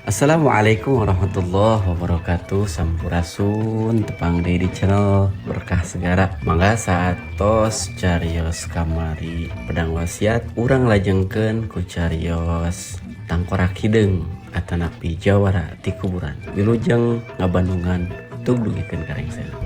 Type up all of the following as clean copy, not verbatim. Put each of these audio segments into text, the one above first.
Assalamualaikum warahmatullahi wabarakatuh. Sampurasun, tepang deui di channel Berkah Segara. Mangga saatos carios kamari pedang wasiat, urang lajengkeun ku carios tangkorak hideung atanapi jawara ti kuburan. Wilujeng ngabandungan, tug dugikeun ka rengsena.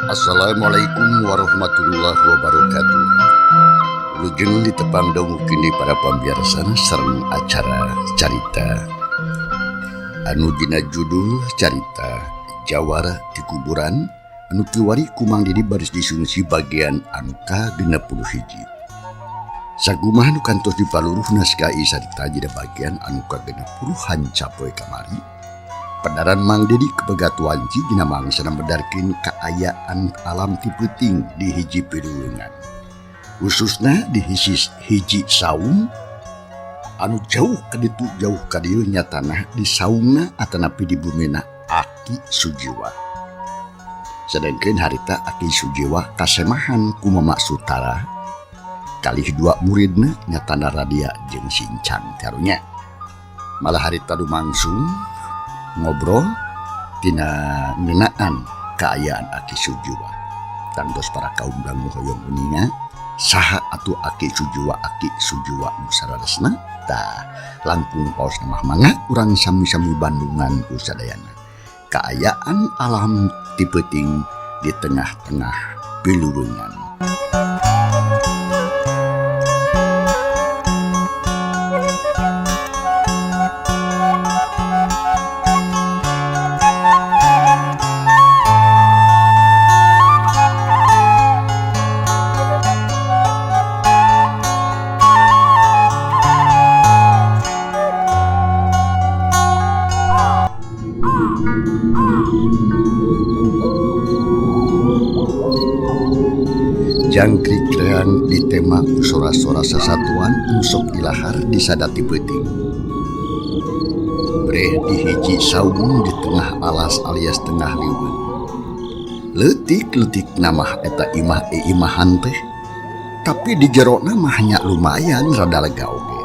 Assalamualaikum warahmatullahi wabarakatuh. Wilujeng ditepang dangu kini para pamiarsa sareng acara carita anu dina judul carita Jawara di Kuburan anu kiwari ku Mang Didi baris disungsi bagian anu ka-61. Sakumaha nu kantos dipaluruh naskah carita dina bagian anu ka-60 hancapoe kamari. Pedaran Mang Dedi kepegat wanci dina mangsana medarkeun kaayaan alam ti peuting di hiji pilulengan. Khususna di hiji saung anu jauh ka ditu jauh ka dieu nyatanah di saungna atanapi di bumina Aki Sujiwa. Sedengkeun harita Aki Sujiwa kasemahan ku Mama Sutara kalih dua muridna nyatana Radia jeung Sincang karunya. Malah harita lumangsung ngobrol tina ngeunaan kaayaan Aki Sujiwa. Tangtos para kaum dangu hoyong uninga saha atuh Aki Sujiwa, Aki Sujiwa nu saleresna. Tah langkung paos mah mangga urang sami-sami bandungan ku sadayana. Kaayaan alam ti peuting di tengah-tengah pilulengan. Jangkrik reang ditema ku sora-sora sasatuan anu sok ilahar disadati peuting. Breh di hiji saung di tengah alas alias tengah liweung. Leutik-leutik namah eta imah imahan teh, tapi di jerona mah nya lumayan rada lega oge.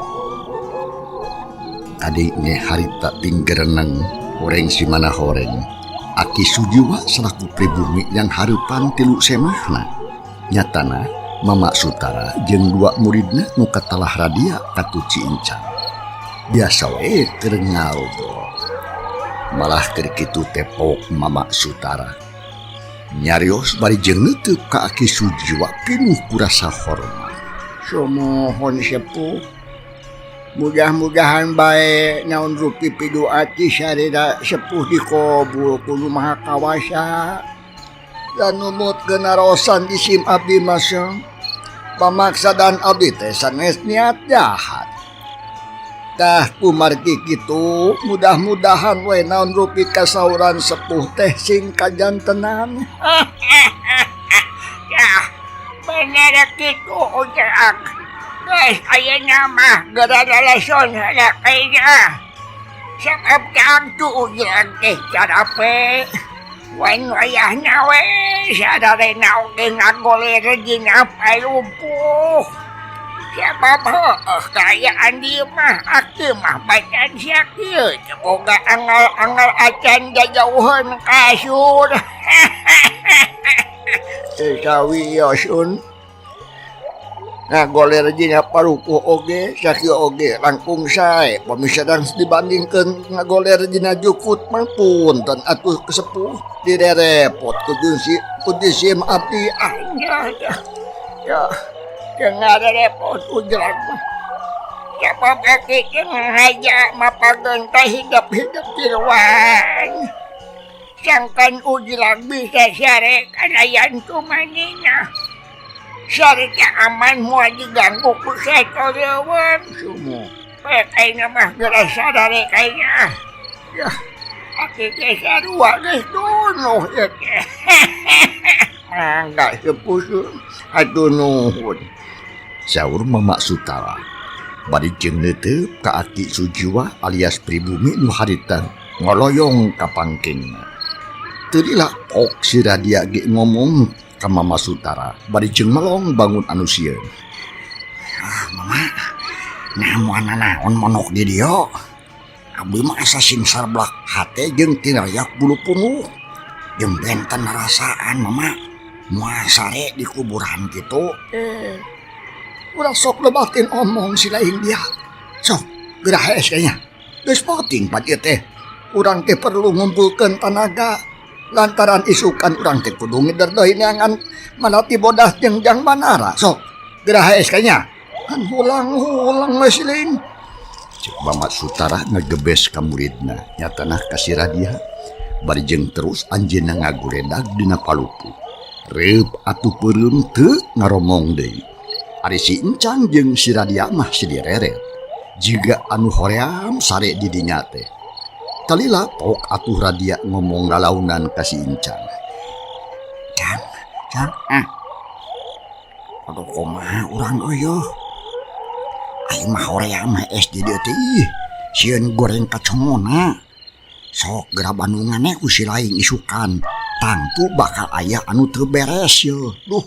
Kadi nge harita tinggereneng horeng si mana horeng. Aki Sujiwa selaku pribumi yang hareupan tilu semahna. Nyatana Mama Sutara jeung dua muridna nu katalah Radia katu Cincang. Biasa we keur ngobrol. Malah keur kitu teh pok Mama Sutara. Nyarios bari jeung neuteuk ka Aki Sujiwa pinuh ku rasa hormat. Sumuhun sepuh. Mudah-mudahan bae naon rupi piduati sarira sepuh dikabul ku Nu Maha Kawasa. Dan numut genarosan isim abdi maseng pamaksa dan abdi teh sanes niat jahat. Tah kumargi kitu mudah-mudahan we naon rupi kasauran sepuh teh sing kajantenan. Ya bener kitu ujang. Geus ayeuna mah geura lalason heula kayna. Sabab tangtu ujang teh carape. Wan wayahna we sadarena oge ngagoler dina palumpuh. Sabab heueuh kaayaan dieu mah aki mah bacan sakieu teu boga anggal-anggal acan jajauheun kasur. Teu sawios un. Ngagoler dina parupuh oge sakieu oge langkung sae pami sadang dibandingkeun ngagoler dina jukut mah punten atuh kesepuh direrepot ku disim abdi ah ya ya ngarerepot ujrag mah. Sabab aki teh ngahaja mapageun teh hidup-hidup tiluan. Sangkan ujrag bisa sare kalayan tumanina. Sarita aman moal diganggu ku satoreuweun. Sumu. Bae ayeuna mah geura sadare kayna. Ya. Aki ge sarua geus dunuh ieu teh. Mangga sepuh hatur nuhun. Saur Mama Sutara. Bari jeung neuteup ka Aki Sujiwa alias pribumi nu harita ngoloyong ka pangkingna. Teu lila pok si Radia ge ngomong ka Mama Sutara bari jeung melong bangun anu sieun. Ah, Mama, nah moal nanaon monok di dieu. Abdi mah asa sing sarblak hate jeung tinariak bulu punggung. Jeung benten rasaan Mama. Moal sare di kuburan kitu. Ulah sok lebatin omong si lain dia. Sok, geura hees kayaknya. Geus penting pan ieu teh. Urang teh perlu ngumpulkeun tanaga. Lantaran isukan urang teh kudu ngider deui neangan manati bodas jeung Jang Manara. Sok, geura hees kayaknya. Kan hulang-hulang we si lain. Cek Mama Sutara ngegebes ka muridna nyatana ka si Radia. Bari jeung terus anjeunna ngaguredag dina palupuh. Reup atuh peureum teu ngaromong deui. Ari si Encang jeung si Radia mah sidireret. Jiga anu hoream sare di dinya teh. Talila pok atuh Radia ngomong lalaunan ka si Encang. Cang, Cang, ah. Aduh kumaha urang euy yeuh. Aing mah hoream hees di dieu teh ih. Sieun goreng kacongona. Sok geura Bandungan ku si lain isukan. Tangtu bakal aya anu teu beres yeuh. Duh.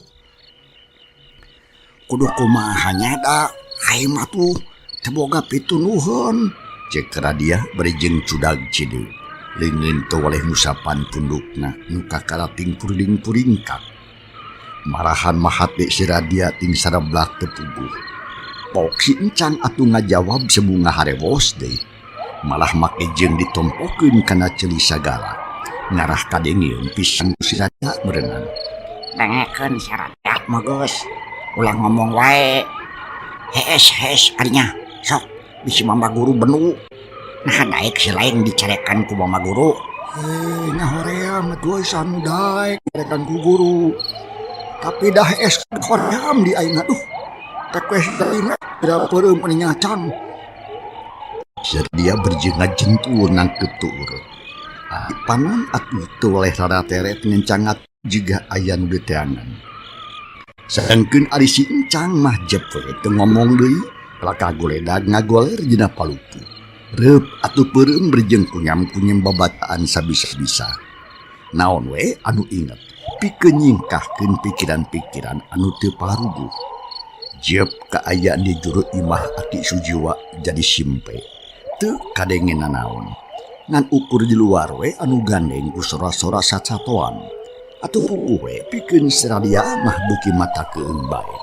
Kudu kumaha nya da aing mah tuh teu boga pitunuheun. Cek Radia bari jeung cudag cideuk. Leungeun teu waleh ngusapan pundukna nu kakara tingkuring-kuringkak. Marahan mah hate si Radia ting sareblak teu puguh. Pok si Encang atuh ngajawab sebunga harewos deui. Malah make jeung ditompokeun kana ceuli sagala. Ngarah kadengeun pisan si Radia meureunan. Dengekeun si Radia mah geus. Ulah ngomong wae. Hees hees arinya. Sok bisi Mama Guru benu. Nah daek si lain dicarekan ku Mama Guru. Nya hoream atuh sanu daek dicarekan ku guru. Tapi dah hees hoream di aing aduh. Pek weh aing geura peureum meni nyacang. Dia berjengat jentul nangkep tuur. Panon atuh teu weleh rada teret ngencangat jiga aya nu diteangan. Sedangkeun ari si Encang mah jep we teu ngomong deui, laka goledag ngagoler dina palupuh. Reup atuh peureum berjeng kunyam-kunyam babataan sabisa-bisa. Naon we anu inget, pikeun nyingkahkeun pikiran-pikiran anu teu paruguh. Jep kaayaan di juru imah Aki Sujiwa jadi simpe. Teu kadenge nanaon. Ngan ukur di luar we anu gandeng ku sora-sora sacatoan. Atuh puguh we pikeun si Radia mah beuki mata keung bae.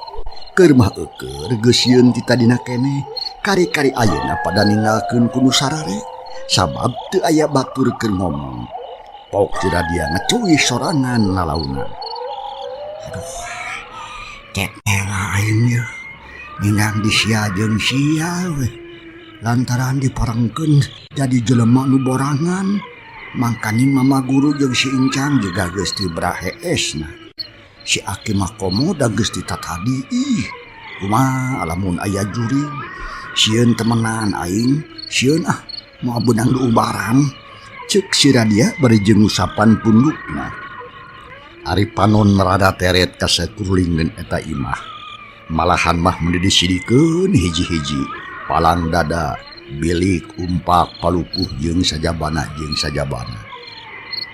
Keur mah eukeur geus sieun ti tadina keneh, kari-kari ayeuna pada ninggalkeun ku nu sarare sabab teu aya batur keur ngomong. Pok si Radia ngecuih sorangan lalaunan. Aduh, cek aing yeuh. Ninggang di sia jeung sia we. Lantaran diparengkeun jadi jelema nu borangan. Mangkaning Mama Guru jeung si Incang juga geus dibraheesna. Si Aki mah komo da geus ditatadi. Ih, kumaha lamun aya jurig. Sieun temenan aing, sieun ah moal beunang diubaran. Ceuk si Radia bari jeung ngusapan pundukna. Ari panon rada teret ka sakurlingeun eta imah. Malahan mah mun disidikeun hiji-hiji, palang dada, bilik, umpak, palupuh jeung sajabana jeung sajabana.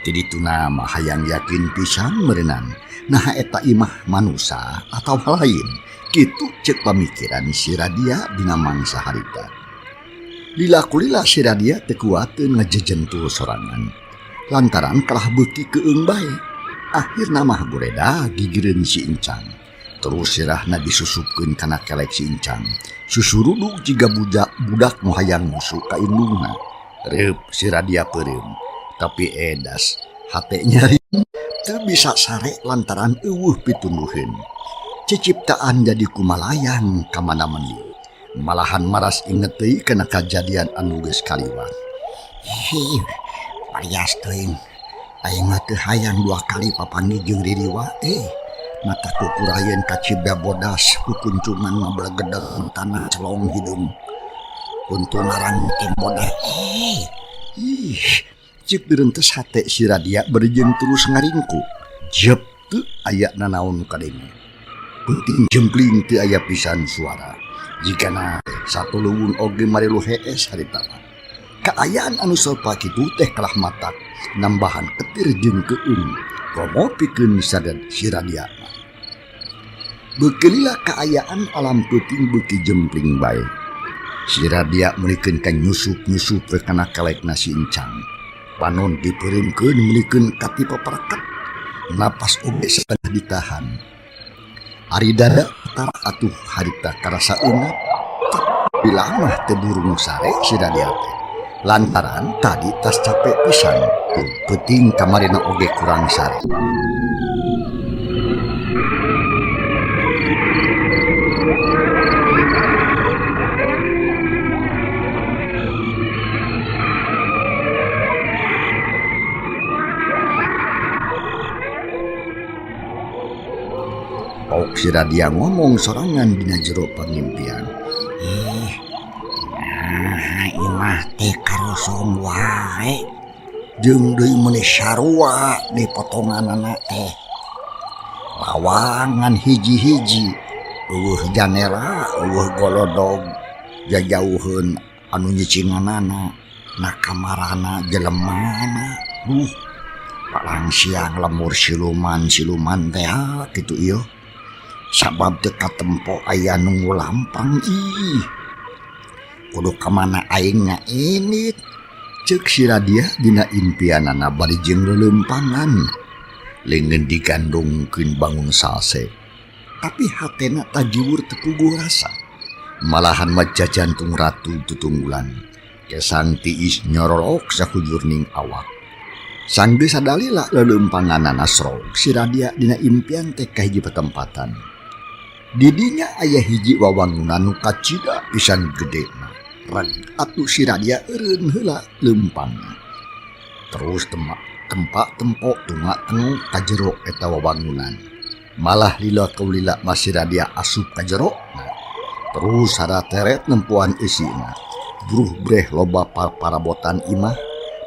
Ti dituna mah hayang yakin pisan meureunan, naha eta imah manusa atawa lain. Kitu ceuk pamikiran si Radia dina mangsa harita. Lila kulila si Radia teu kuateun ngajejentul sorangan. Lantaran kalah beuki keung bae. Akhirna mah goreda gigireun si Incang. Terus sirahna disusupkeun kana kelek si Incang. Susuruduk jiga budak nu hayang musuh ka indungna. Reup si Radia peureum. Tapi edas hate nyari teu bisa sare lantaran eueuh pitunduheun. Ciciptaan jadi kumalayang ka mana-mani. Malahan maras inget deui kana kajadian anu geus kaliwat. Hih, parias teuing. Aing mah teu hayang dua kali papanggih jeung Ririwa Mata kukurayeun ka cibda bodas kukuncungan ngablegedeg tanah celong hidung. Untung ngarang tim bodas. Ih, Cik direntes hate si Radia bari jeung terus ngaringkuk. Jep teu aya nanaon nu kadenge. Peuting jempling teu aya pisan suara. Jigana teh satulungun oge marilu hees harita mah. Kaayaan anu sarupa kitu teh kalah matak nambahan ketir jeung keung komo pikeun si Radia mah. Beuki lila kaayaan alam peuting beuki jempling bae. Si Radia meulikeun ka nyusup-nyusup we kana kelekna si Encang. Panon dipeureumkeun meulikeun katipe pereket. Napas oge satengah ditahan. Ari dada tara atuh harita karasa eunap. Tapi lamah teu burung sare si Radia teh. Lantaran tadi tas capek pisan, peuting kamarina oge kurang sare. Pauk si Radia ngomong sorangan dina jero pangimpian. Nah, imah teh karosong wae. Jeung deui meuni sarua di potonganana teh. Lawangan hiji-hiji, eueuh janela, eueuh golodog, jajauheun anu nyicinganana, na kamarana jelemana. Duh, palang siang lemur siluman-siluman teh kitu ieu. Sabab teu katempo aya nu ngulampang ih. Kudu ka mana aing ngainit. Ceuk si Radia dina impianana bari jeung leuleumpangan. Leungeun digandongkeun bangun salse. Tapi hatena tajiwur teu puguh rasa. Malahan maja jantung ratu tutunggulan. Kesang tiis nyorolok sakujurning awak. Sanggeus sadalila leuleumpanganana srog si Radia dina impian teh ka hiji patempatan. Didinya aya hiji wawangunan nu kacida pisan gedena. Reg atuh si Radia eureun heula leumpangna. Terus tempak tempo tunga tengok ka jero eta wawangunan. Malah lila kaulila masih Radia asup ka jero. Terus sarateret nempuan isina. Bruh breh loba parabotan imah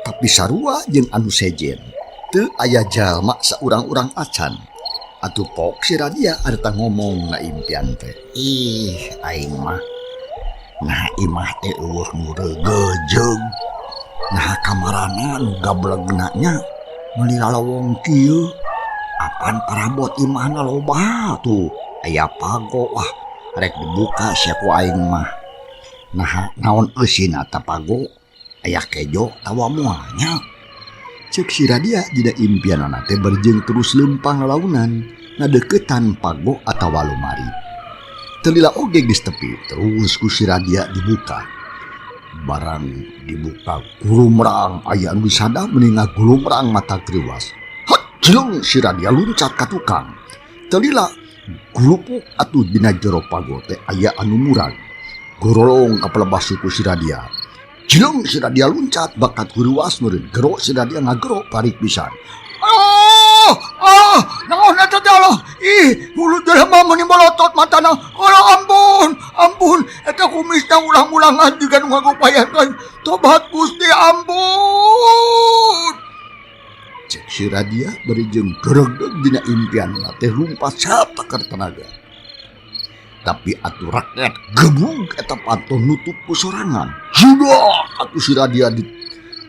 tapi sarua jeung anu sejen. Teu aya jalma saurang-urang acan. Atuh pok si Radia arta ngomong na impian teh. Ih, aing mah. Nah imah teh eueuh nu regejeug. Nah kamarana nu gablegna nya meuli lalawong kieu. Apan parabot imahna loba tuh. Aya pago wah rek dibuka sia ku aing mah. Nah naon eusina ta pago? Aya kejo tawa moal nya. Ceuk si Radia dina impianana teh berjeng terus leumpang lalaunan ngadeukeutan pago atawa lumari. Teu lila oge geus tepi terus ku si Radia dibuka. Barang dibuka gulumrang aya anu disada meuni ngagulumrang mata kriwas. Hat jeleng si Radia luncat ka tukang. Teu lila gulupuk atuh dina jero pago teh aya anu murag. Gorolong ka pelebas suku si Radia. Jeleng si Radia luncat bakat huruas meureun gero si Radia ngagero parik pisan. Ah, ah, naon eta teh Allah? Ih, hulu jelema meuni molotot matana. Allah ampun, ampun, eta kumisna ulang-ulangan jiga nu ngagupayankeun. Tobat Gusti ampun. Cek si Radia bari jeung geregeg dina impianna teh lumpat satakar tenaga. Tapi atuh rakyat gebug eta panto nutup ku sorangan. Judak atuh si Radia di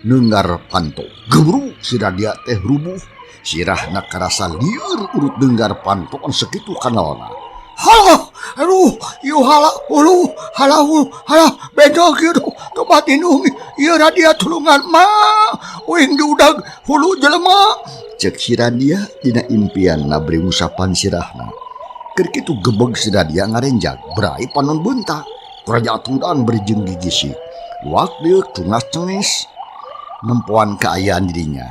neunggar panto. Gebruk si Radia teh rubuh. Sirahna karasa lieur urut neunggar panto anu sakitu kanalna. Halah, aduh, ieu hala, hulu, hala, hulu, hala, beda kieu tobat indung, ieu Radia tulungan mah, uing diudag hulu jelema. Cek si Radia dina impianna bari ngusapan sirahna. Keur kitu gebeg si Radia ngarenjag, berai panon beunta. Kuraja aturan bari jeung gigisi. Luak lieur cungas cenges nempoan kaayaan dirinya.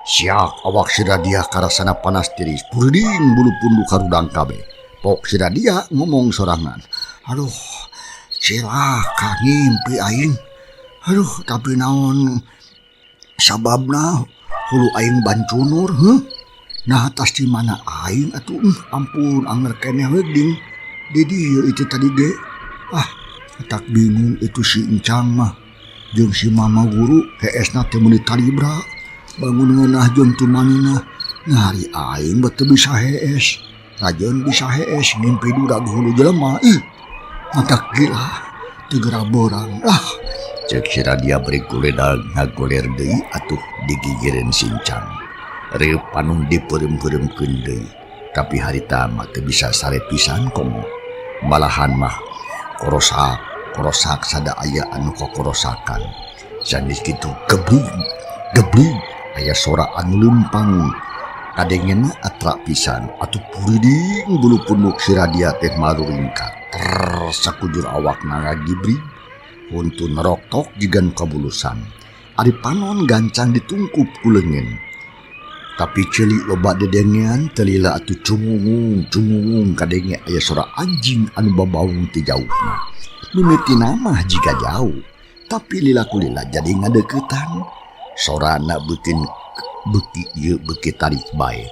Siak awak si Radia karasana panas tiris, purding bulu punduk harudang kabeh. Pok si Radia ngomong sorangan. Aduh, cilaka ngimpi aing. Aduh, tapi naon sababna hulu aing bancunur, heuh? Nah, atas di mana aing atuh? Ampun, anger keneh we ding. Di dieu itu tadi ge. Ah, tak bingung itu si Encang mah. Jeung si mama guru heesna teh meuni talibra bangun ngeunah jeung tumaninah. Nah ari aing bet teu bisa hees. Rajeun bisa hees ngimpi dudag hulu jelema. Ih, matak gila teu geura beurang lah. Cek si Radia bari goledag ngagoler deui atuh digigireun sincang. Reup panon dipeureum-peureumkeun deui. Tapi harita mah teu bisa sare pisan komo. Malahan mah korosak korosak sada aya anu kokorosakan. Sanes kitu gebrig gebrig aya sora anu leumpang. Kadengena atra pisan atuh puriding bulu punduk si Radia teh maruringkat. Ter sakujur awakna ngagibrig huntu neroktok jigan kabulusan. Ari panon gancang ditungkup ku leungeun. Tapi ceuli loba dedengean teu lila atuh cungungung cungungung kadenge aya sora anjing anu babaung ti jauhna. Mimitina mah jiga jauh, tapi lila ku lila jadi ngadeuketan. Sorana beukeun beuki ieu beuki tarik bae.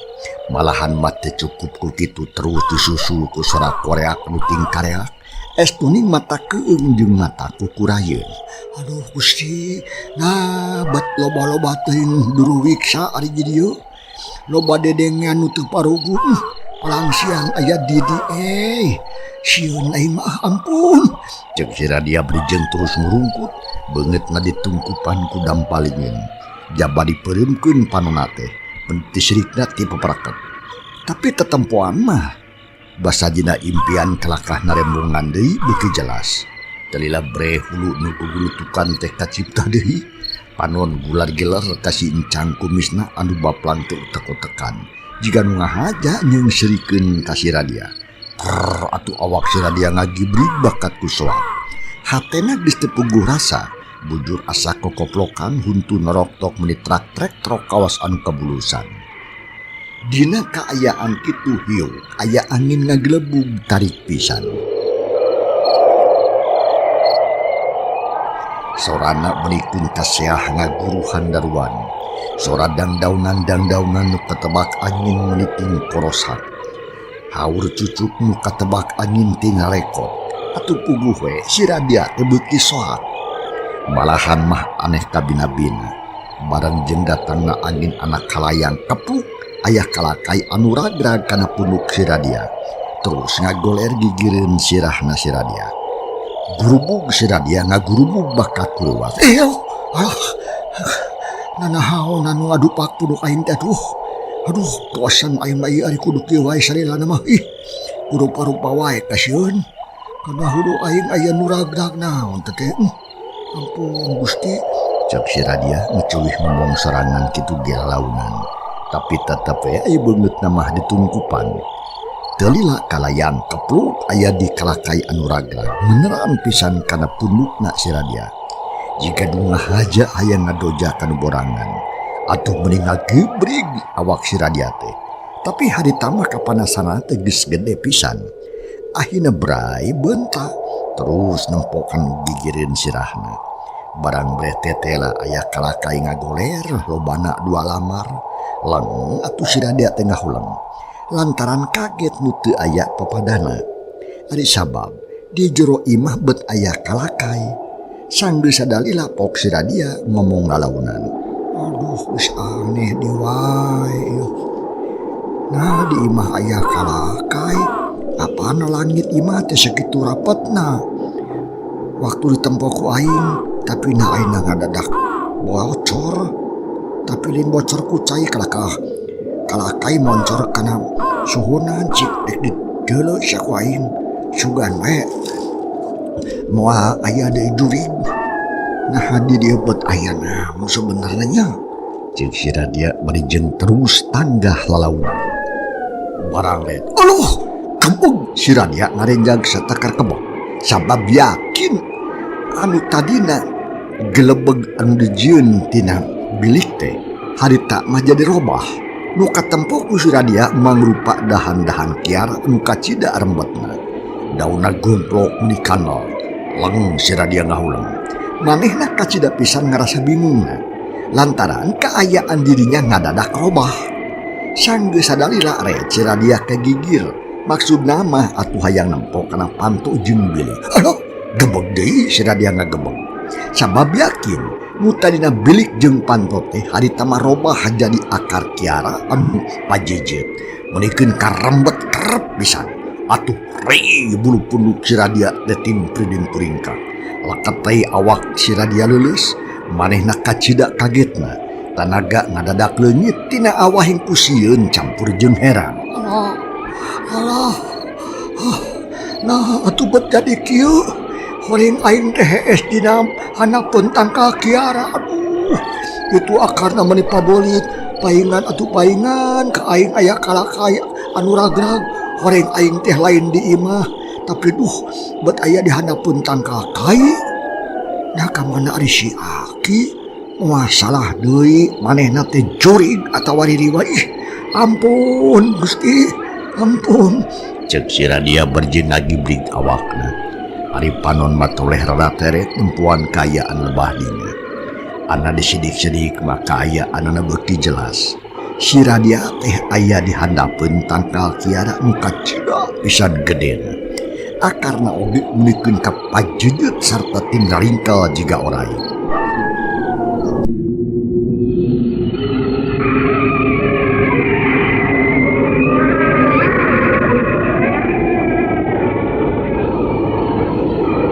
Malahan mah teu cukup ku kitu terus disusul ku sora koreak nu tingkareak. Es tuning mata keung jeung mata kukurayeun. Aduh Gusti, nah bet loba-loba teuing duruwiksa ari di dieu. Loba dedengean nu teu paruguh. Palang siang aya di di sieun aing mah ampun. Cek si Radia bari jeung terus ngurungkut, beungeutna ditungkupan ku dampalingin. Jaba dipeureumkeun panonna teh, pentisrikna ti peperaket. Tapi tetempoan mah basa dina impian kalakah narembongan deui beuki jelas. Teu lila breh hulu nu gugulutukan teh kacipta deui. Panon gular geler ka si encang kumisna anu baplang teu utek-utekan. Jiga nu ngahaja nyeungseurikeun ka si Radia. Prrr, atuh awak si Radia ngagibrig bakat ku soak. Hatena geus teu puguh rasa. Bujur asa kokoplokan huntu noroktok meuni trak-trek trok kawas anu kabulusan. Dina kaayaan kitu hiu aya angin ngagelebug tarik pisan. Sorana meuni kuntaseah ngaguruhan daruan. Sora dangdaunan-dangdaunan nu katebak angin meuni tingkorosak. Haur cucuk nu katebak angin tingarekot. Atuh puguh we si Radia teh beuki soak. Malahan mah aneh kabina-bina. Bareng jeung datangna angin anak kalayang kepluk aya kalakai anu ragrag kana punduk si Radia. Terus ngagoler gigireun sirahna si Radia. Gurubug si Radia ngagurubug bakat kuruwat. Alah, nanahaon anu ngadupak punduk aing teh aduh. Aduh, bosan aing mah ieu ari kudu kieu wae salilana mah. Ih, kurupa-rupa wae kasieun. Kana hulu aing aya nu ragrag naon teh teh. Ampun Gusti. Cek si Radia ngecuih ngomong sorangan kitu ge lalaunan. Tapi tetep we aya beungeutna mah ditungkupan. Teu lila kalayang kepluk aya di kalakai anu ragrag meneran pisan kana pundukna si Radia. Jiga nu ngahaja hayang ngadoja kanu borangan. Atuh meuni ngagebrig awak si Radia teh. Tapi harita mah kapanasan teh geus gede pisan. Akhirna brai beunta terus nempokan gigireun sirahna. Barang breh tetela aya kalakai ngagoler lobana dua lamar. Leng atuh si Radia teh ngahuleng. Lantaran kaget nu teu aya papadana. Ari sabab di jero imah bet aya kalakai. Sanggeus sadalila pok si Radia ngomong lalaunan. Aduh, geus aneh di wae ieu. Nah di imah aya kalakai. Apana langit imah teh sakitu rapetna. Waktu ditempo ku aing, tapi nah aing ngadadak bocor. Tapi lain bocor ku cai kalakah. Kalakai moncor kana suhunan cik dek dideuleu sia ku aing. Sugan we moal aya deui jurig. Nah di dieu bet aya naon sebenarnya nya. Cek si Radia bari jeung terus tanggah lalaunan. Barang red. Aduh, kebeg si Radia ngarenjag satakar kebeg. Sabab yakin anu tadina gelebeg anu dijieun tina bilik teh harita mah jadi robah. Nu katempo ku si Radia mangrupa dahan-dahan kiar anu kacida rembetna. Daunna gomplok meuni kanal. Leng si Radia ngahuleng. Manehna kacida pisan ngarasa bingungna. Lantaran kaayaan dirinya ngadadak robah. Sanggeus sadalila re si Radia kagigir. Maksudna mah atuh hayang nempo kana panto jeung bilik. Aduh, gebeg deui si Radia ngagebeg. Sabab yakin nu tadina bilik jeung panto teh harita mah robah jadi akar kiara anu pajejet. Meunikeun karembet kerep pisan. Atuh rei bulu punduk si Radia teh timpriding puringkak. Leket teh awak si Radia leuleus, manehna kacida kagetna. Tanaga ngadadak leungit tina awahing ku sieun campur jeung heran. Alah, alah. Nah, atuh bet jadi kieu. Horing aing teh hees dina handapeun tangkal kiara. Aduh, kitu akarna meuni pabolit. Paingan atuh paingan ka aing aya kalakay anu ragrag. Horing aing teh lain di imah, tapi duh bet aya di handapeun tangkal kai. Nah, ka mana ari si Aki? Masalah deui manehna teh jurig atawa ririwa. Ih, ampun Gusti, ampun. Ceuk si Radia berjing ngagibrig awakna. Ari panon mah toleh rada teret nempuan kaayaan lebah dinya. Ana disidik-sidik mah kaayaanana beuki jelas. Si Radia teh aya di handapeun tangkal kiara nu kacida pisan gedena. Akarna oge meunikeun ka pajejet sarta tinggal jiga oray.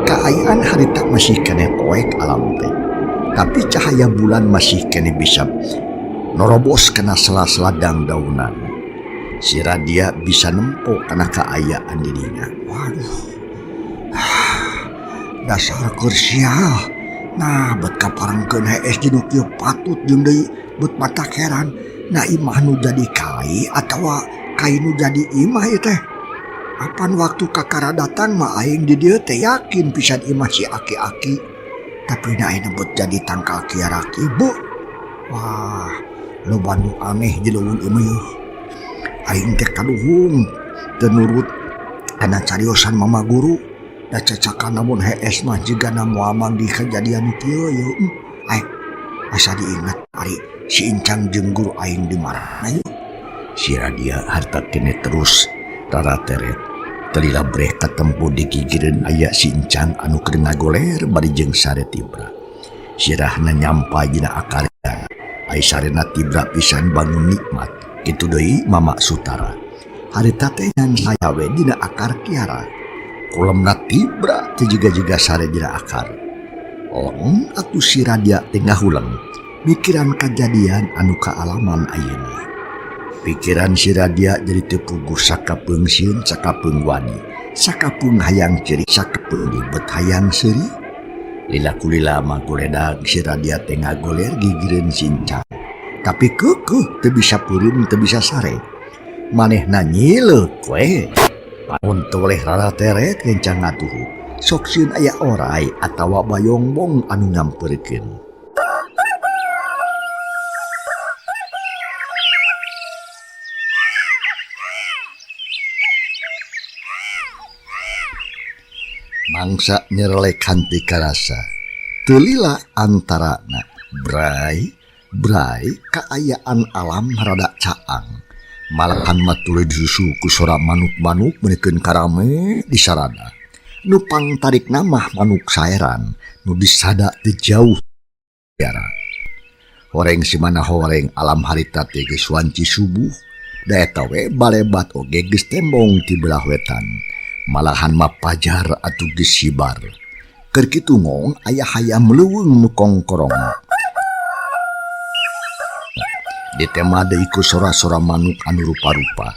Kaayaan harita masih keneh poek alam teh. Tapi cahaya bulan masih keneh bisa norobos kana sela-sela dangdaunan. Si Radia bisa nempo kana kaayaan dirinya. Waduh. Dasar keur sial. Nah, bet kaparengkeun hees di nu kieu patut jeung deui bet matak heran. Nah, imah nu jadi kai atawa kai nu jadi imah ieu teh. Apan waktu kakara datang mah aing di dieu teh yakin pisan imah si aki-aki. Tapi nah ayeuna bet jadi tangkal kiara kieu. Wah, loba nu aneh di leuweung ieu mah yeuh. Aing teh kaduhung teu nurut kana cariosan mama guru. Da cacakan namun hees mah jigana moal manggih kejadian kieu yeuh. Aing asa diinget ari si Incang jeung guru aing di mana yeuh. Si Radia harta kene terus rarateret. Telila breh katempo di gigireun aya si Incang anu keur ngagoler bari jeung sare tibra. Sirahna nyampa dina akar. Ai sarena tibra pisan bangun nikmat. Kitu deui Mama Sutara. Harita teh ngan saya we dina akar kiara. Kulemna tibra teu jiga-jiga sare dina akar. Leng atuh si Radia teh ngahuleng mikiran kajadian anu kaalaman ayeuna. Pikiran si Radia jadi teu puguh sakapeung sieun sakapeung wani, sakapeung hayang ceurik sakapeung ribet hayang seuri. Lila kulila mah goledag si Radia teh ngagoler gigireun si Incang. Tapi keukeuh teu bisa peureum teu bisa sare. Manehna nyileuk we. Panon toleh rara teret kencang ngatuhu. Sok sieun aya oray atawa bayongbong anu nyamperkeun. Mangsa nyerelek hanti karasa. Teu lila antarana brai brai kaayaan alam rada caang. Malahan mah tuluy disusul ku sora manuk-manuk meunikeun karame di sarana. Nu pangtarikna mah manuk saeran nu disada teu jauh tiara. Horeng simana horeng alam harita teh geus wanci subuh. Da eta we balebat oge geus tembong ti belah wetan. Malahan mah pajar atuh geus sibar. Keur kitu ngong aya hayam leuweung nu kongkorong. Ditema deui ku sora-sora manuk anu rupa-rupa.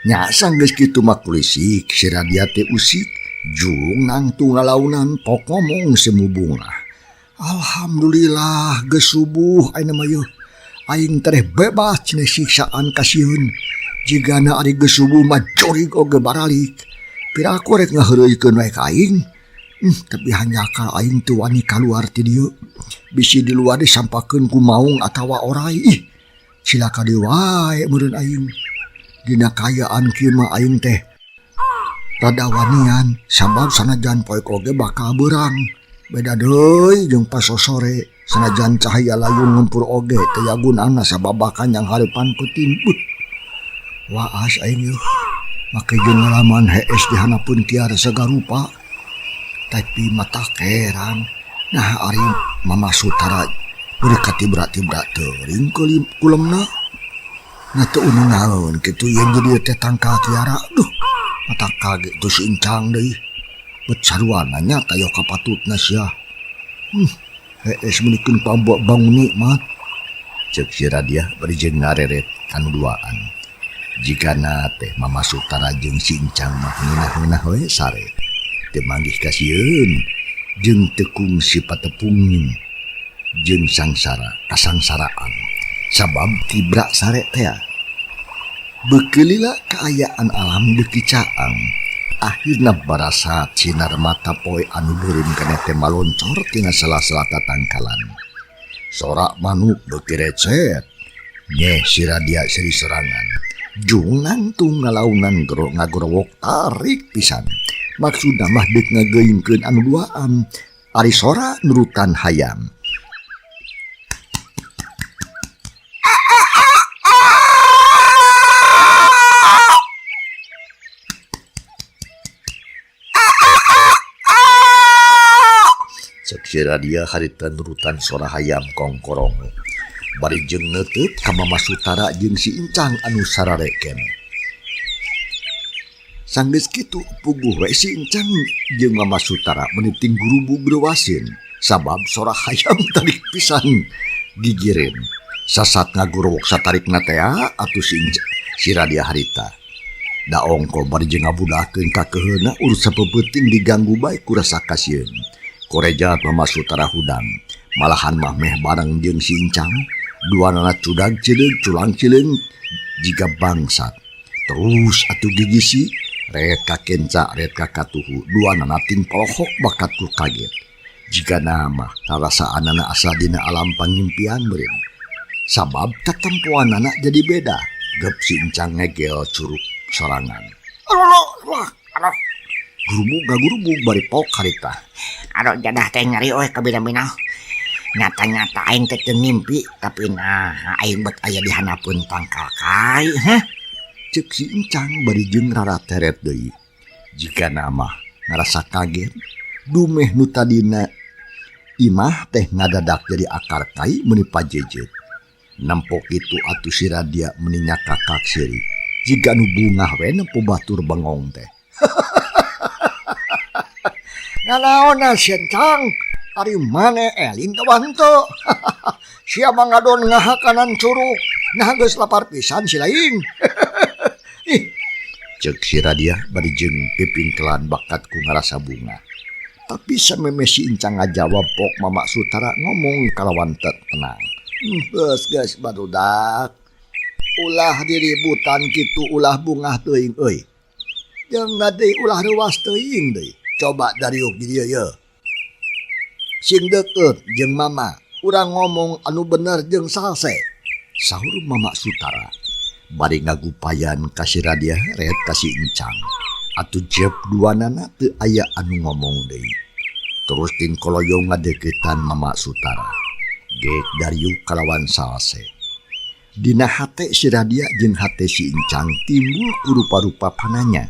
Nya sanggeus kitu mah kulisik si Radia teh usik jung nangtung lalaunan pok ngomong semubungah. Alhamdulillah geus subuh ayeuna mah yeuh. Aing tereh bebas cenah siksaan kasieun. Jigana ari geus subuh mah jurig oge baralik. Piraku rek ngaheureuykeun wae ka aing. Tapi hanjakal aing teu wani kaluar ti dieu. Bisi di luar disampakeun ku maung atawa oray. Ih, cilaka deui wae meureun aing. Dina kaayaan kieu mah aing teh rada wanian sabab sanajan poek oge bakal beurang. Beda deui jeung pas sosore sanajan cahaya layung ngempur oge teu yagunana sabab bakal nyang hareupan peuting. Beuh. Waas aing yeuh. Make jeung ngalaman hees di handapeun kiara sagarupa. Tapi mata heran. Nah ari Mama Sutara beureut katibra-tibra teuring kulemna. Nah teu naon kitu yen jadi teh tangkal tiara. Duh, mata kaget tuh si Incang deui. Bet saruana nya tayo kapatutna sia. Hees meunikeun bangun nikmat. Ceuk si Radiah bari jeung ngareret kanu duaan. Jigana teh Mama Sutara jeung si Incang mah ngeunah-ngeunah we sare. Teu manggih kasieun jeung teu kungsi patepungin jeung sangsara kasangsaraan. Sabab tibra sare teh. Beukeulila kaayaan alam beuki caang. Akhirna barasa sinar mata poe anu beureum keneh teh maloncor tina sela-sela tatangkalan. Sorak manuk beuki recet. Nyeh si Radia seri serangan. Jung nangtung ngalaunan ngagorowok tarik pisan. Maksudna mah deuk ngageuingkeun anu duaan. Ari sora nurutan hayam. Cek si Radia harita nurutan sora hayam kongkorong. Bari jeung neuteup ka Mama Sutara jeung si Incang anu sarare keneh. Sanggeus kitu puguh we si Incang jeung Mama Sutara meniting gurubug reuwaseun sabab sora hayam tarik pisan gigireun. Sasat ngagorowok satarikna tea atuh si Incang si Radia harita. Da ongko bari jeung ngabudakeun kakeheuna urus sapeupeting diganggu bae ku rasa kasieun. Korejat Mama Sutara hudang, malahan mah meh bareng jeung si Incang, duanana cudag cileung culang cileung jiga bangsat. Terus atuh gigisi, ret ka kenca ret ka katuhu, duanana ting polohok bakat ku kaget. Jiga nama rarasaanana asa dina alam pangimpian meureun. Sabab katempoanana jadi beda, gep si Incang ngegel curug sorangan. Aduh, aduh. Gurubug gagurubug bari pok harita. Aduh jadah teh nyari oe kabina-bina. Nyata-nyata aing teh teu ngimpi, tapi nah aing bet aya di handapeun tangkal kai, heh. Ceuk si Incang bari jeung rarateret deui. Jigana mah ngarasa kaget, dumeh nu tadina imah teh ngadadak jadi akar kai meuni pajejet. Nempok kitu atuh si Radia meuni nyakakak seuri. Jiga nu bungah we nempo batur bengong teh. Nganaonan sieun Cang, ari mane eling ka henteu. Sia mah ngadon ngahakanan curug, nah geus lapar pisan si lain. Ih, ceuk si Radia bari jeung pipingkelan bakat ku ngarasa bunga. Tapi samemeh si Incang ngajawab pok Mama Sutara ngomong kalawan tenang. Geus geus barudak. Ulah diributan kitu ulah bungah teuing euy. Jeung deui ulah reuwas teuing deui. Coba dariuk di dieu ye. Sing deukeut jeung mama, urang ngomong anu bener jeung salse. Sahur Mama Sutara bari ngagupayan ka si Radia ret ka si Incang. Atuh jep duanana teu aya anu ngomong deui. Terus ting koloyong ngadeuketan Mama Sutara. Geek dariuk kalawan salse. Dina hate si Radia jeung hate si Incang timbul ku rupa-rupa pananya.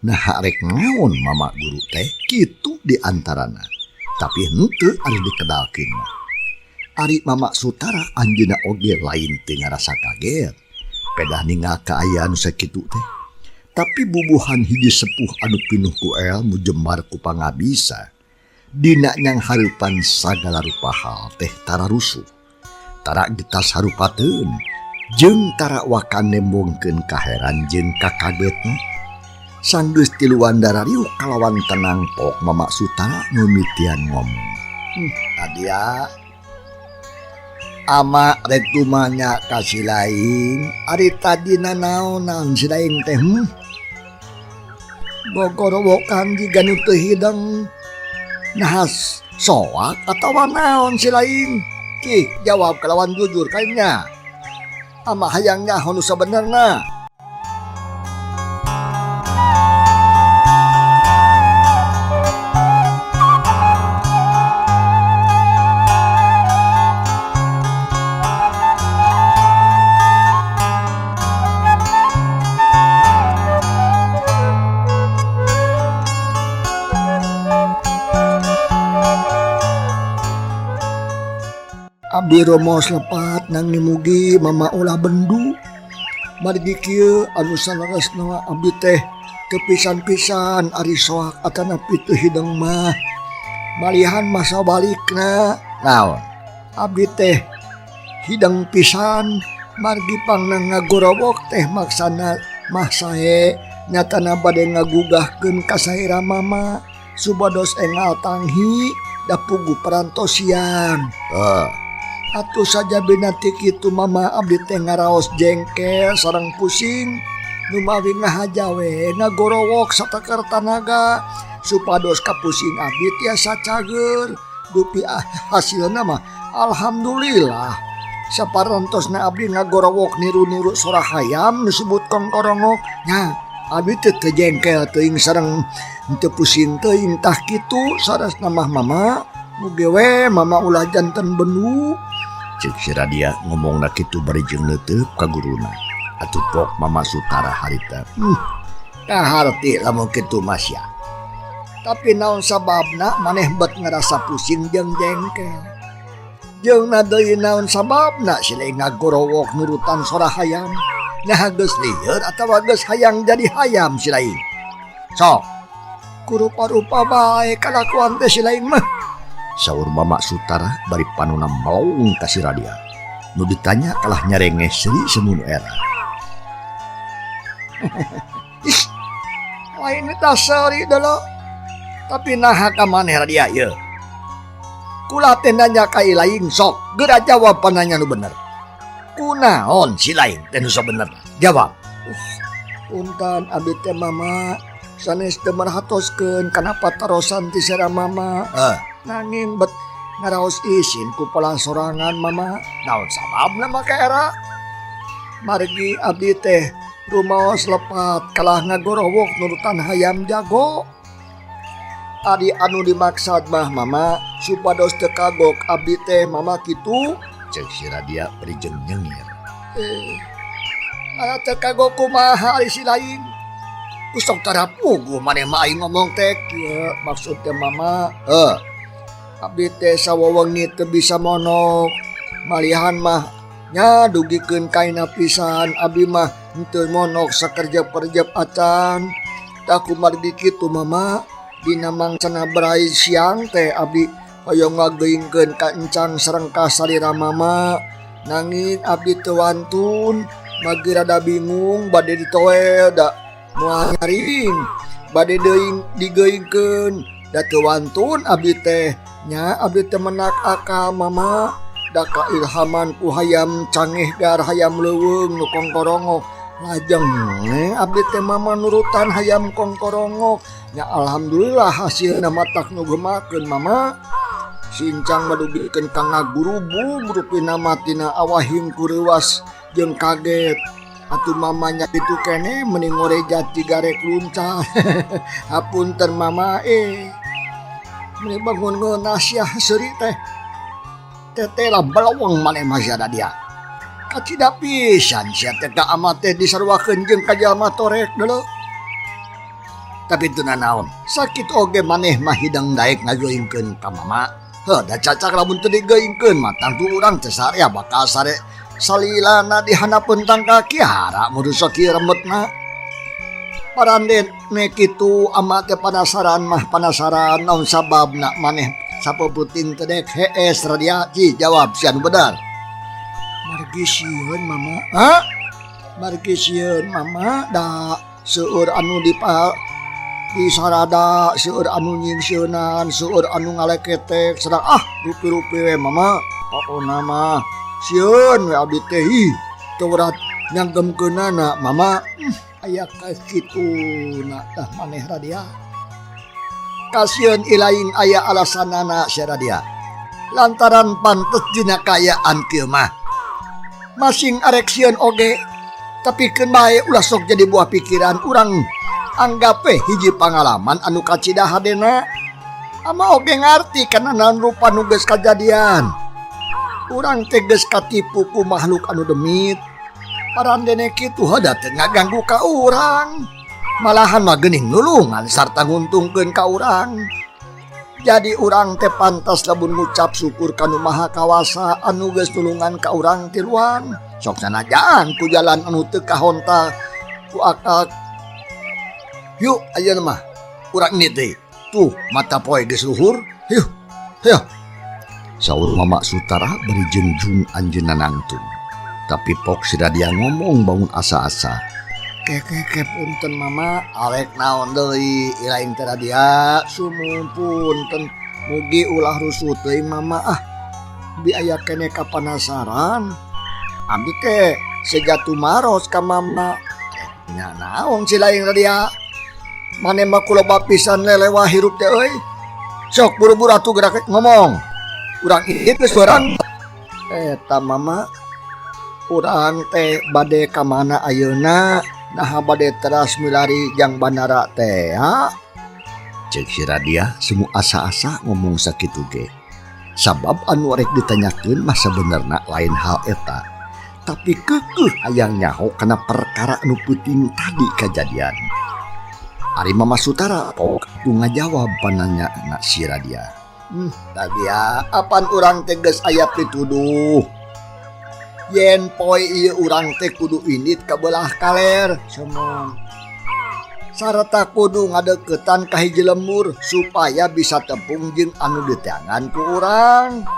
Nah rek naon mama guru teh kitu di antarana. Tapi henteu ari dikedalkeun mah. Ari Mama Sutara anjeunna oge lain teu ngarasa kaget. Pedah ningal kaayaan nu sakitu teh. Tapi bubuhan hiji sepuh anu pinuh ku elmu jembar ku pangabisa. Dina nyang hareupan sagala rupa hal teh tara rusuh. Tara getas harupateun jeung tara wakan nembongkeun kaheran jeung kakagetna. Sanggeus tiluan darariuk kalawan tenang pok Mama Sutara mimitian ngomong. Adia ama rek tumanya ka si lain, ari tadi nanaonan si lain teh. Gogorowokan jiga nu teu hideng. Nahas soak atawa naon si lain? Cih, jawab kalawan jujur kayaknya. Ama hayang nyaho nu sabenerna. Abdi rumaos lepat nanging mugi mama ulah bendu. Margi kieu anu saleresna abdi teh teu pisan-pisan ari soak atanapi teu hideng mah. Malihan masa balikna Naon? Abdi teh hideng pisan margi pangna ngagorowok teh maksana mah sae nyatana bade ngagugahkeun ka salira mama supados engal tanghi da puguh parantos siang. Atuh sajabina ti kitu mama abdi teh ngaraos jengkel sareng pusing numawi ngahaja we ngagorowok sateker tanaga supados kapusing abdi tiasa cager dupi hasilna mah alhamdulillah saparantosna abdi ngagorowok niru-niru sora hayam disebut kongkorongok nya abdi teh teu jengkel teuing sareng teu pusing teuing tah kitu sarasna mah mama mugi we mama ulah janten bendu. Cek si Radia ngomongna kitu bari jeung neuteup ka guruna. Atuh pok Mama Sutara harita. Kaharti lamun kitu mah sia. Tapi naon sababna maneh bet ngerasa pusing jeung jengkel. Jeung na deui naon sababna si lain ngagorowok nurutan sora hayam. Nah geus lieur atawa geus hayang jadi hayam si lain. Sok kurupa-rupa bae kalakuan teh si lain mah. Saur Mama Sutara bari panona melong ka si Radia. Nu ditanya kalah nyarengeh seuri semun era. Ih, lain tah seuri deuleu. Tapi naha ka maneh Radia ieu? Kula teh nanya ka ilaing sok, geura jawab pananya nu bener. Kunaon si lain teh nu sabenerna? Jawab. Punten abdi teh mama sanes teu merhatoskeun kana patarosan ti sera mama. Nanging bet ngaraos isin ku pola sorangan mama. Naon sababna maka era? Margi abdi teh rumaos lepat kalah ngagorowok nurutan hayam jago. Ari anu dimaksad mah mama supados teu kagok abdi teh mama kitu. Cek si Radia bari jeung nyengir. Aya teu kagok kumaha ari si lain? Ku sok tara puguh maneh mah aing ngomong teh kieu maksud teh mama. Abdi teh sawewengi teu bisa monok. Malihan mah nya dugikeun kaina pisan abdi mah henteu monok sakerjep-kerjep acan. Tah kumargi kitu mama dina mangsana berai siang teh abdi hoyong ngageuingkeun ka encang sareng ka salira mama. Nanging abdi teu wantun magi rada bingung bade ditoel da moal nyaring bade deui digeuingkeun da teu wantun abdi teh. Nya abdi teh menak akal mama da kailhaman ku hayam cangeh gar hayam leuweung nu kongkorongok. Lajeng abdi teh mama nurutan hayam kongkorongok. Nya alhamdulillah hasilna matak nu gemakeun mama. Sincang madugikeun ka ngagurubug rupina mah tina awahing kureuwas jeung kaget. Atuh mamanya kitu keneh meni ngorejat cigarek lunca. Hapunten mama Meni bangun ngeunah sia seuri teh. Teteh lah belawang maneh mah sia dia. Kacida pisan sia teh ka ama teh disaruakeun jeung ka jalma torek deuleu. Tapi teu nanaon, sakit oge maneh mah hidang daek ngageuingkeun ka mama. Heuh, da cacak lamun teu digeuingkeun mah tangtu urang teh sarea bakal sare salilana di handapeun tangkal kiara mun sok kieu remetna. Parande ne kitu ama teh panasaran mah panasaran naon sababna maneh sapeputing teh dek hees Radia. Ci jawab sia nu bener. Margi sieun mama. Hah? Margi sieun mama da seueur anu disarada, seueur anu nyingsieunan, seueur anu ngaleketek sedang rupi-rupi we mama. Pokona mah sieun we abdi teh ih teu berat nyanggemkeunana mama. Aya ka kituna tah maneh Radia. Kasieun ilaing aya alasanana sia Radia. Lantaran pantes dina kaayaan kieu mah. Masing arek sieun oge, tapi keun bae ulah sok jadi buah pikiran urang. Anggap we hiji pangalaman anu kacida hadena. Ama oge ngarti kana naon rupa nu geus kajadian. Urang teh geus katipu ku makhluk anu demit. Parandene kitu heuda teh ngaganggu ka urang. Malahan mah geuning nulungan sarta nguntungkeun ka urang. Jadi urang teh pantas lamun ngucap syukur ka Nu Maha Kawasa anu geus nulungan ka urang tiluan. Sok sanajan ku jalan anu teu kahonta ku akal. Yuk ayeuna mah urang ini teh. Tuh mata poe geus luhur. Yuk. Yuk. Saur Mama Sutara bari jengjung anjeunna nangtung. Tapi pok si Radia ngomong bangun asa-asa. Keke punten Mama, arek naon deui ilaing teh Radia, sumuhun punten. Mugi ulah rusuh teuing Mama ah. Bi aya keneh kapanasaran. Abdi teh siga tumaros ka Mama. Nya naon si laing Radia? Mane mah kuloba pisan lelewa hirup teh euy. Sok buru-buru atuh gerak ngomong. Urang ieu geus barang. Eta Mama, urang teh bade ka mana ayeuna? Naha bade teras milari jang bandara teh ha? Cek si Radia semu asa-asa ngomong sakitu ge. Sabab anu rek ditanyakeun mah sabenerna lain hal eta. Tapi keukeuh hayang nyaho kana perkara anu peuting tadi kajadian. Ari Mama Sutara pok atuh ngajawab pananya na si Radia. Radia, apan urang teh geus aya pituduh. Yen poe ieu urang teh kudu indit ka belah kaler sumuhun. Sarta kudu ngadeukeutan ka hiji lembur supaya bisa tepung jeung anu diteangan ku urang.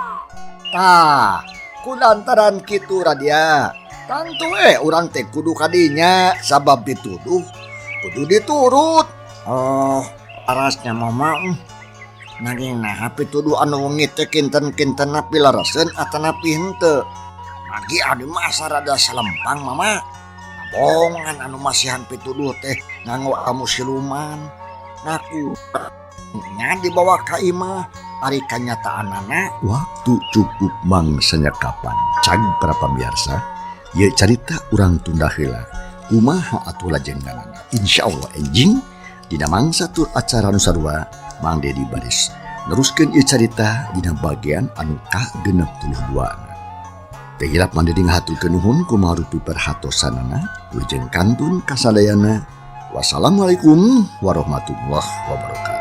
Tah, kulantaran kitu Radia, tangtu urang teh kudu kadinya sabab dituduh kudu diturut. Oh, arasnya Mama. Nanging naha pituduh anu wengi teh kinten-kintenna pilereseun atanapi henteu. Magi anu mah asa rada salempang Mama. Bongan anu masihan pituduh teh nganggo kamu siluman. Ngaku nya dibawa ka imah ari kanyataanana waktu cukup mangsanya kapan. Cag para pamirsa, ieu carita urang tunda heula. Kumaha atuh lajenganana? Insyaallah enjing dina mangsa tur acara nu sarua Mang Dedi baris neruskeun ieu carita dina bagian anu ka-62. Teu hilap Mang Dedi ngahaturkeun nuhun kumaha rupi perhatosanana wilujeng kantun kasadayana. Wassalamualaikum warahmatullahi wabarakatuh.